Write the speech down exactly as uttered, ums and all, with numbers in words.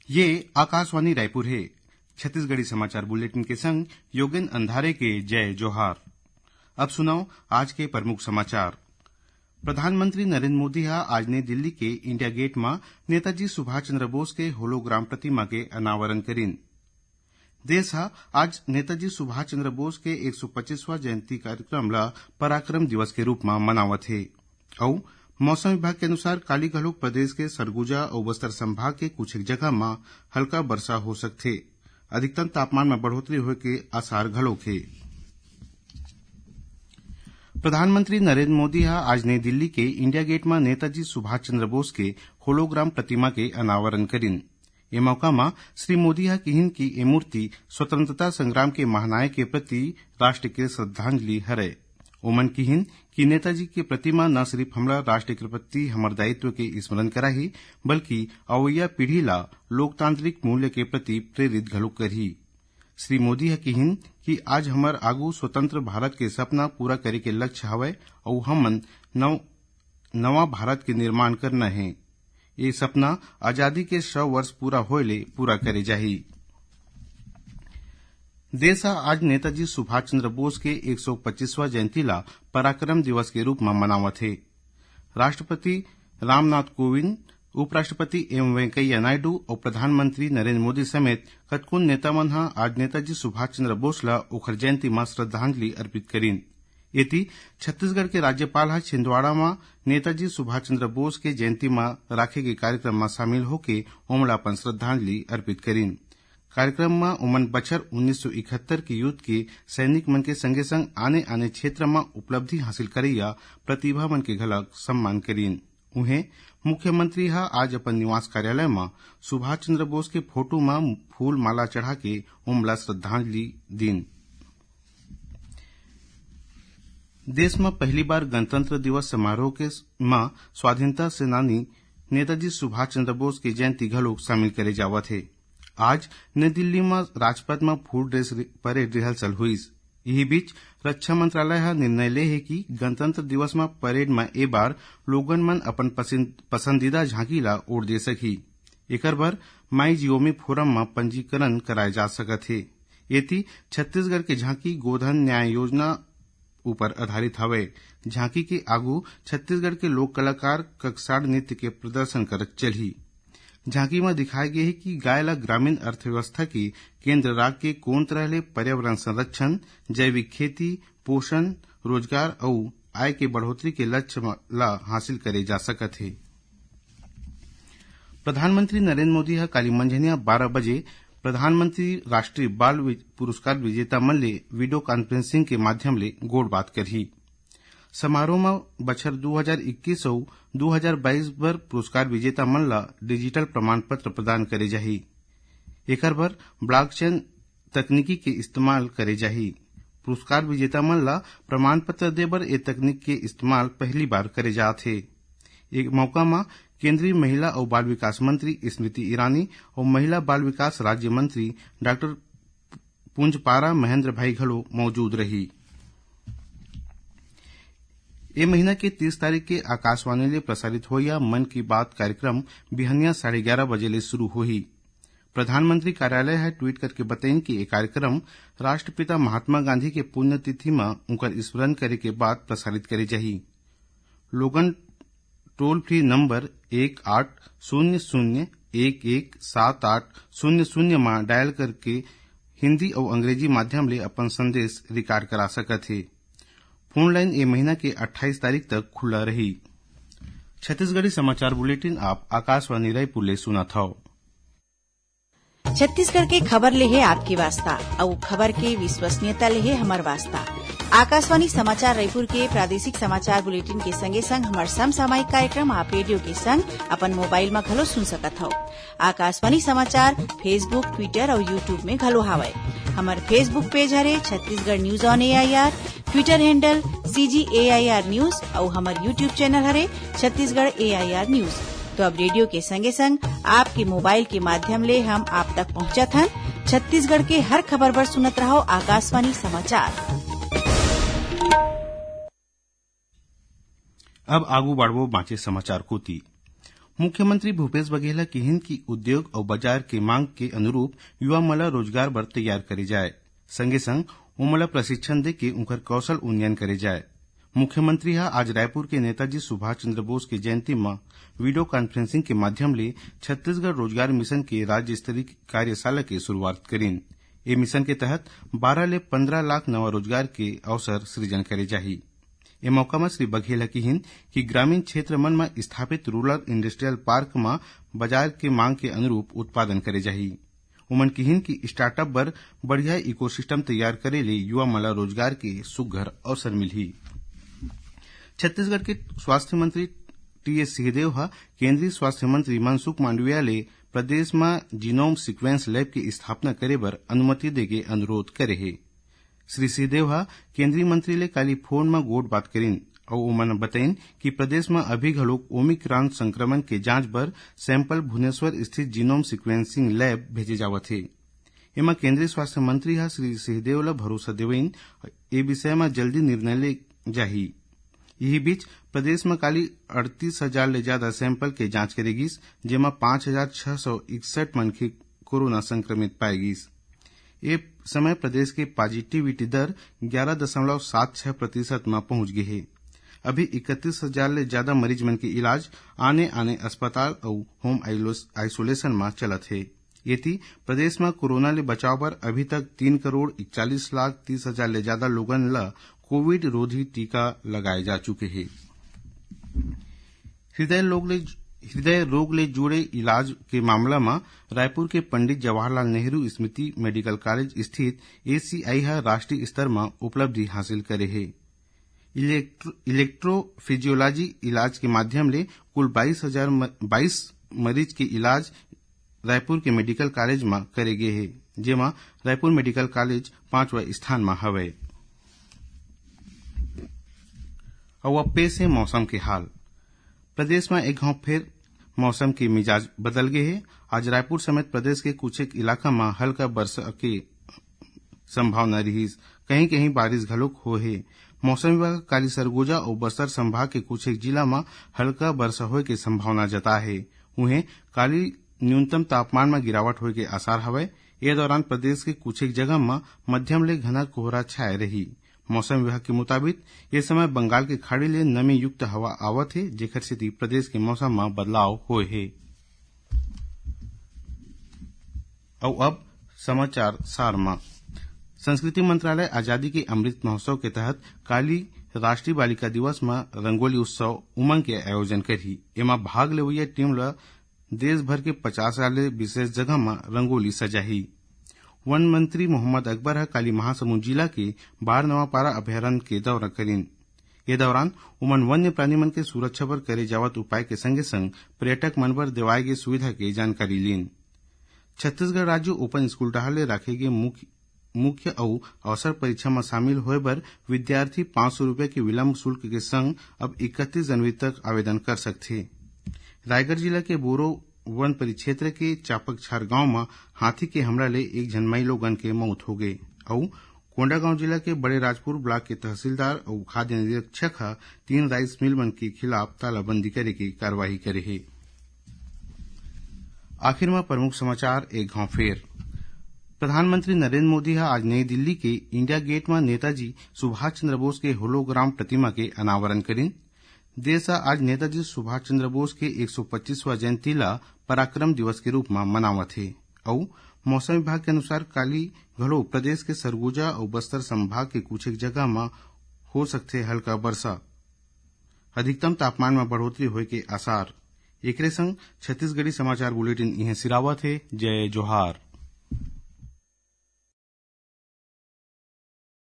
ये आकाशवाणी रायपुर हे। छत्तीसगढ़ी समाचार बुलेटिन के संग योगेन अंधारे के जय जोहार। अब सुनव आज के प्रमुख समाचार। प्रधानमंत्री नरेंद्र मोदी ह आज नई दिल्ली के इंडिया गेट म नेताजी सुभाष चंद्र बोस के होलोग्राम प्रतिमा के अनावरण करिन। देश ह आज नेताजी सुभाष चंद्र बोस के एक सौ पच्चीसवां जयंती कार्यक्रम ल पराक्रम दिवस के रूप म मनावत हे। अउ मौसम विभाग के अनुसार काली घलोक प्रदेश के सरगुजा अउ बस्तर संभाग के कुछ एक जगह म हल्का वर्षा हो सकथे। अधिकतम तापमान म बढ़ोतरी होय के आसार घलोक हे। प्रधानमंत्री नरेंद्र मोदी ह आज नई दिल्ली के इंडिया गेट म नेताजी सुभाष चंद्र बोस के होलोग्राम प्रतिमा के अनावरण करिन। ए मौका म श्री मोदी ह किहिन कि ए मूर्ति स्वतंत्रता संग्राम के महानायक के प्रति राष्ट्र के श्रद्धांजलि हरय। ओमन किहिन कि नेताजी के प्रतिमा न सिरिफ हमला राष्ट्र के प्रति हमर दायित्व के स्मरण कराही, बल्कि अवइया पीढ़ी ला लोकतांत्रिक मूल्य के प्रति प्रेरित घलोक करही। श्री मोदी ह किहिन कि आज हमर आगू स्वतंत्र भारत के सपना पूरा करे के लक्ष्य हवय अउ हमन नव, नवा भारत के निर्माण करना हे। ये सपना आजादी के सौ वर्ष पूरा होए ले पूरा करे जाही। देश ह आज नेताजी सुभाष चंद्र बोस के एक सौ पच्चीसवां जयंती ला पराक्रम दिवस के रूप म मनावत हे। राष्ट्रपति रामनाथ कोविंद, उपराष्ट्रपति एम वेंकैया नायडू अउ प्रधानमंत्री नरेंद्र मोदी समेत कतकोन नेता मन ह आज नेताजी सुभाष चंद्र बोस ल ओखर जयंती म श्रद्धांजलि अर्पित करिन। एती, छत्तीसगढ़ के राज्यपाल ह छिंदवाड़ा म नेताजी सुभाष चंद्र बोस के जयंती म राखे गे कार्यक्रम म शामिल होके ओमला अपन श्रद्धांजलि अर्पित करिन। कार्यक्रम म ओमन बछर उन्नीस सौ इकहत्तर के युद्ध के सैनिक मन के संगे-संग आने-आने क्षेत्र म उपलब्धि हासिल करइया प्रतिभा मन के घलक सम्मान करिन। उहें, मुख्यमंत्री ह आज अपन निवास कार्यालय म सुभाष चंद्र बोस के फोटो म फूल माला चढ़ा के ओमला श्रद्धांजलि दीन। देश म पहली बार गणतंत्र दिवस समारोह के स-, म स्वाधीनता सेनानी नेताजी सुभाष चंद्र बोस के जयंती घलोक शामिल करे जावत हे। आज नई दिल्ली म राजपथ म फूल ड्रेस रि-, परेड रिहर्सल होइस। इही बीच, रक्षा मंत्रालय ह निर्णय ले हे कि गणतंत्र दिवस म परेड म ए बार लोगन मन अपन पसिन-, पसंदीदा झांकी ला ओढ़ दे सकही। एकर बर माई जीओवी फोरम म पंजीकरण कराए जा सकत हे। एती, छत्तीसगढ़ के झांकी गोधन न्याय योजना ऊपर आधारित हवय। झांकी के आगू छत्तीसगढ़ के लोक कलाकार ककसाड़ नृत्य के प्रदर्शन करत चलही। झांकी म दिखाए गे हे कि गाय ल ग्रामीण अर्थव्यवस्था के केंद्र राख के कोन तरह ले पर्यावरण संरक्षण, जैविक खेती, पोषण, रोजगार अउ आय के बढ़ोतरी के लक्ष्य म-, ला हासिल करे जा सकत हे। प्रधानमंत्री नरेंद्र मोदी ह काली मंझनिया बारह बजे प्रधानमंत्री राष्ट्रीय बाल वि-, पुरस्कार विजेता मन ले वीडियो कॉन्फ्रेंसिंग के माध्यम ले गोठ बात करही। समारोह म बछर दू हजार इक्कीस अउ दू हजार बाईस बर पुरस्कार विजेता मन ल डिजिटल प्रमाण पत्र प्रदान करे जाही। एकर बर ब्लॉकचेन तकनीकी के इस्तेमाल करे जाही। पुरस्कार विजेता मन ल प्रमाण पत्र दे बर ए तकनीक के इस्तेमाल पहली बार करे जात हे। ए मौका म केंद्रीय महिला अउ बाल विकास मंत्री स्मृति ईरानी अउ महिला बाल विकास राज्य मंत्री डॉक्टर पुंजपारा महेंद्र भाई घलो मौजूद रही। ए महीना के तीस तारीख के आकाशवाणी ले प्रसारित होइया मन की बात कार्यक्रम बिहनिया साढ़े ग्यारह बजे ले शुरू होही। प्रधानमंत्री कार्यालय ह ट्वीट करके बतइन कि ए कार्यक्रम राष्ट्रपिता महात्मा गांधी के पुण्यतिथि म उंकर स्मरण करे के बाद प्रसारित करे जाही। लोगन टोल फ्री नंबर एक आठ शून्य शून्य एक एक सात आठ शून्य शून्य म डायल करके हिंदी अउ अंग्रेजी माध्यम ले अपन संदेश रिकॉर्ड करा सकत हे। फोन लाइन ए महीना के अट्ठाईस तारीख तक खुला रही। छत्तीसगढ़ी समाचार बुलेटिन आप आकाशवाणी रायपुर ले सुनत हव। छत्तीसगढ़ के खबर ले हे आपके वास्ता, अउ खबर के विश्वसनीयता ले हे हमर वास्ता। आकाशवाणी समाचार रायपुर के प्रादेशिक समाचार बुलेटिन के संगे संग हमर समसामयिक कार्यक्रम आप रेडियो के संग अपन मोबाइल म घलो सुन सकत हव। आकाशवाणी समाचार Facebook, Twitter अउ YouTube में घलो हावय। हमर Facebook पेज हरे Chhattisgarh news on AIR, Twitter handle CG AIR news अउ हमर YouTube चैनल हरे छत्तीसगढ़ एआईआर न्यूज। तो अब रेडियो के संगे संग आपके मोबाइल के माध्यम ले हम आप तक पहुंचत हन। छत्तीसगढ़ के हर खबर बर सुनत रहव आकाशवाणी समाचार। अब आगू बढ़बो बांचे समाचार कोती। मुख्यमंत्री भूपेश बघेल ह किहिन कि उद्योग अउ बाजार के मांग के अनुरूप युवा मन ल रोजगार बर तैयार करे जाए, संगे संग ओमन ल प्रशिक्षण देके उंकर कौशल उन्नयन करे जाए। मुख्यमंत्री ह आज रायपुर के नेताजी सुभाष चंद्र बोस के जयंती म वीडियो कॉन्फ्रेंसिंग के माध्यम ले छत्तीसगढ़ रोजगार मिशन के राज्य स्तरीय कार्यशाला के शुरुआत करिन। ए मिशन के तहत बारह ले पंद्रह लाख नवा रोजगार के अवसर सृजन करे जाही। ए मौका म श्री बघेल ह किहिन कि ग्रामीण क्षेत्र मन म स्थापित रूरल इंडस्ट्रियल पार्क म बाजार के मांग के अनुरूप उत्पादन करे जाही। उमन किहिन कि स्टार्टअप बर बढ़िया इकोसिस्टम तैयार करे ले युवा मन ल रोजगार के सुघ्घर अवसर मिलही। छत्तीसगढ़ के स्वास्थ्य मंत्री टीएस सिंहदेव ह केंद्रीय स्वास्थ्य मंत्री मनसुख मांडविया ले प्रदेश म जीनोम सीक्वेंस लैब के स्थापना करे बर अनुमति देके अनुरोध करे हे। श्री सिंहदेव ह केंद्रीय मंत्री ले काली फोन म गोठ बात करिन अउ ओमन बताइन कि प्रदेश म अभी घलोक ओमिक्रॉन संक्रमण के जांच बर सैंपल भुवनेश्वर स्थित जीनोम सीक्वेंसिंग लैब भेजे जावत हे। एमा केंद्रीय स्वास्थ्य मंत्री ह श्री सिंहदेव ल भरोसा देवइन, ए विषय म जल्दी निर्णय ले जाही। इही बीच प्रदेश म काली अड़तीस हजार ले ज्यादा सैंपल के जांच करे गिस, जेमा पांच हजार छह सौ इकसठ मनखे कोरोना संक्रमित पाए गिस। ए समय प्रदेश के पॉजिटिविटी दर ग्यारह दशमलव सात छह प्रतिशत म पहुंच गे हे। अभी इकतीस हजार ले ज्यादा मरीज मन के इलाज आने आने अस्पताल अउ होम आइलोस-, आइसोलेशन म चलत हे। एती प्रदेश म कोरोना ले बचाव बर अभी तक तीन करोड़ इकतालीस लाख तीस हजार ले ज्यादा लोगन ल कोविड रोधी टीका लगाए जा चुके हे। हृदय रोग ले, हृदय रोग ले जुड़े इलाज के मामला म रायपुर के पंडित जवाहरलाल नेहरू स्मृति मेडिकल कॉलेज स्थित एसीआई ह राष्ट्रीय स्तर म उपलब्धि हासिल करे हे। इलेक्ट्रो-, इलेक्ट्रोफिजियोलॉजी इलाज के माध्यम ले कुल बाईस हजार म-, बाईस मरीज के इलाज रायपुर के मेडिकल कॉलेज म करे गे हे, जेमा रायपुर मेडिकल कॉलेज पांचवा स्थान म हवय। अउ अब पेश हे मौसम के हाल। प्रदेश म एक घांव फेर मौसम के मिजाज बदल गे हे। आज रायपुर समेत प्रदेश के कुछ एक इलाका म हल्का बरसा के संभावना रिहिस, कहीं-कहीं बारिश घलोक होए हे। मौसम विभाग काली सरगुजा अउ बस्तर संभाग के कुछ एक जिला म हल्का बरसा होए के संभावना जताए हे। उहें, काली न्यूनतम तापमान म गिरावट होए के आसार हवय। ए दौरान प्रदेश के कुछ एक जगह म मध्यम ले घना कोहरा छाए रही। मौसम विभाग के मुताबिक, ये समय बंगाल के खाड़ी ले नमी युक्त हवा आवत हे, जेकर सेती प्रदेश के मौसम म बदलाव होए हे। अउ अब समाचार सार म। संस्कृति मंत्रालय आजादी के अमृत महोत्सव के तहत काली राष्ट्रीय बालिका दिवस म रंगोली उत्सव उमंग के आयोजन करही। एमा भाग लेवइया टीम ल देश भर के पचास हजार ले विशेष जगह म रंगोली सजाही। वन मंत्री मोहम्मद अकबर ह काली महासमुंद जिला के बाढ़ नवापारा अभयारण्य के दौरा करिन। ये दौरान उमन वन्य प्राणी मन के सुरक्षा बर करे जावत उपाय के संगे संग पर्यटक मन बर देवाए गे सुविधा के जानकारी लीन। छत्तीसगढ़ राज्य ओपन स्कूल डहार ले राखे गे मुख्य, मुख्य अउ अवसर परीक्षा म शामिल होए बर विद्यार्थी पांच सौ रुपया के विलंब शुल्क के संग अब इकतीस जनवरी तक आवेदन कर सकथे। रायगढ़ जिला के बोरो वन परिक्षेत्र के चापकछार गांव म हाथी के हमला ले एक झन माई लोगन के मौत हो गे अउ कोंडागांव जिला के बड़े राजपुर ब्लॉक के तहसीलदार अउ खाद्य निरीक्षक ह तीन राइस मिल मन के खिलाफ तालाबंदी करे के कार्रवाई करे हे। आखिर म प्रमुख समाचार एक घांव फेर। प्रधानमंत्री नरेंद्र मोदी ह आज नई दिल्ली के इंडिया गेट म नेताजी सुभाष चंद्र बोस के होलोग्राम प्रतिमा के अनावरण करिन। देश ह आज नेताजी सुभाष चंद्र बोस के एक सौ पच्चीसवां जयंती ल पराक्रम दिवस के रूप म मनावत हे। अउ मौसम विभाग के अनुसार काली घलो प्रदेश के सरगुजा अउ बस्तर संभाग के कुछ एक जगह म हो सकथे हल्का बरसा। अधिकतम तापमान म बढ़ोतरी होए के आसार। एकरे संग छत्तीसगढ़ी समाचार बुलेटिन इहें सिरावत हे। जय जोहार।